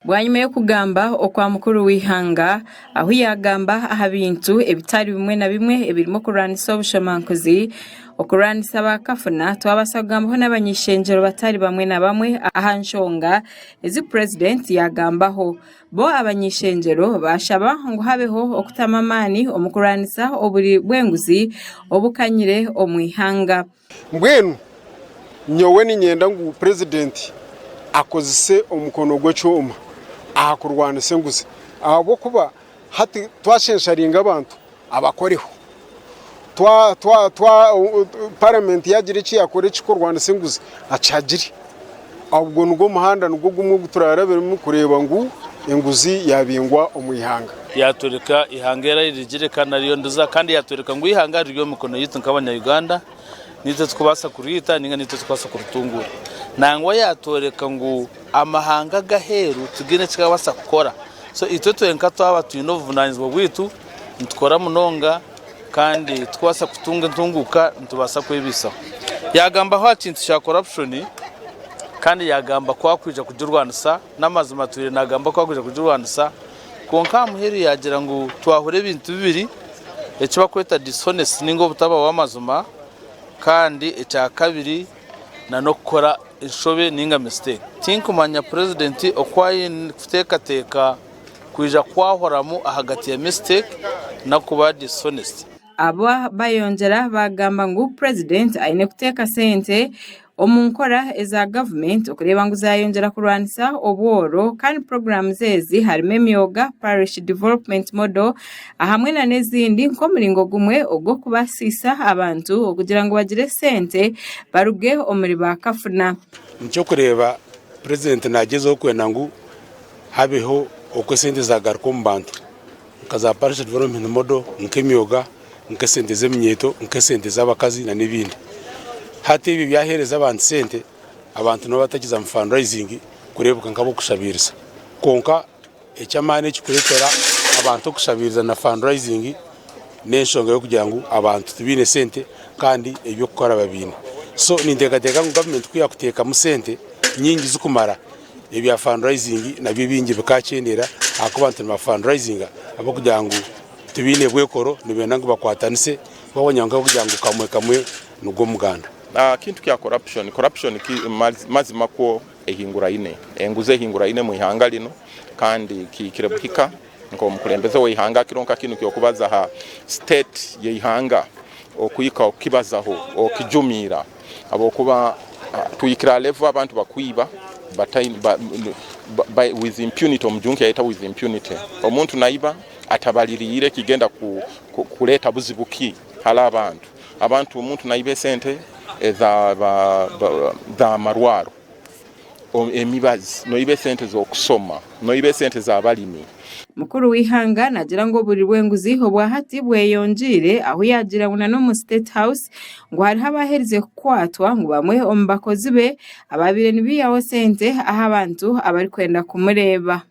Bwanyima y'okugamba okwa mukuru w'eihanga ahu yaagamba aha bintu ebitari bimwe na bimwe ebirimu okurwanisa obushomankuzi, okurwanisa ba kafuna, twabaasa kugambaho n'abany'ishengyero batari bamwe na bamwe aha nshonga ezi Purezidenti yaagambaho. Bo abany'ishengyero baashaba ngu habeho okutamu amaani omu kurwanisa oburi bw'enguzi obukanyire omu ihanga. Mbwenu nyowe niinyenda ngu Purezidenti akozese omukono gw'ekyoma aha kurwanisa enguzi ahabw'okuba hati twashensharinga abantu abakoreho. Paramenti yaagira eki yaakora ekirikurwanisa enguzi akihagire. Ogwo nigwo muhanda nigwo gumwe ogu turaarabiremu kureeba ngu enguzi yaabingwa omu ihanga. Yaatworeka eihanga eri aririgire kandi nariyo ndiza kandi yaatworeka ngu eihanga riri omu mikono yaitu nk'abanya-Uganda, niitwe turikubaasa kuriita nainga niitwe turikubaasa kuritunguura. Nangwa yaatworeka ngu amahanga ag'aheeru tigaine eki garikubaasa kukora. So itwe twenka twaba twine obuvunaanizibwa bwaitu, nitukora munonga kandi tukubaasa kutunga entunguuka nitubaasa kwebaisaho. Yaagambaho aha kintu kya corruption kandi yaagamba ku arikwija kugirwanisa, n'amazima atwire naagamba ku arikwija kugirwanisa kwonka aha muheru yaagira ngu twahura ebintu bibiri, eki barikweta dishonest nainga obutaba bw'amazima kandi ekyakabiri n'okukora enshobe nainga mistake. Tinkumanya purezidenti oku aine kuteekateeka kwija kwahuramu ahagati ya mistake n'okuba dishonest. Aba bayongyera baagamba ngu Purezidenti aine kuteeka sente omu nkora eza gavumenti okureeba ngu zayongyera kurwanisa obworo kandi puroguraamu ezi harimu emyoga, Parish Development Model ahamwe nana ezindi nk'omuringo gumwe ogw'okubaasisa abantu okugira ngu bagire sente baruge omuri baakafuna. Nikyo okureeba Purezidenti nagyezaho kwenda ngu habeho oku esente zagaruka omu bantu nka za parish development model, nk'emyoga, nk'esente z'eminyeeto, nk'esente z'abakazi nana ebindi. Hati ebyo byaheereza abantu sente, abantu nibaba batakiza mu fundraising kureebeka nk'ab'okushabiiriza. Kwonka eky'amaani ekirikureetera abantu okushabiiriza na fundraising n'enshonga y'okugira ngu abantu tibaine sente kandi eby'okukora babiine. So ninteekateeka ngu gavumenti ku yaakuteekamu sente nyingi zirikumara, ebya fundraising nabyo ebingi bikakyendeera ahakuba abantu niba fundraisinga ahabw'okugira ngu tibaine bwekoro nibenda ngu bakwatanise babona nk'okugira ngu kamwe kamwe nigwo muganda. Aha kintu kya corruption, corruption mazima kwo ehinguraine, enguzi ehinguraine omu ihanga rinu kandi kihikire buhika nk'omukulembeze w'eihanga kiro nka kinu ky'okubaza aha state y'eihanga okuhika okukibazaho okijumiira habwokuba tuhikire aha level abantu bakwiba with impunity omujungu yayeta with impunity omuntu naiba atabaliriire kigenda kuleeta buzibu ki hali abantu. Abantu omuntu naiba esente eza amarwaro, emibazi, noiba esente z'okusoma, noiba esente z'abalimi. Mukuru w'eihanga naagira ngu oburi bw'enguzi obwa hati bweyongyeire ahu yaagira ngu na n'omu State House ngu hariho abaherize kukwatwa ngu bamwe omu bakozi be abaabaire nibaihaho sente aha bantu abarikwenda kumureeba.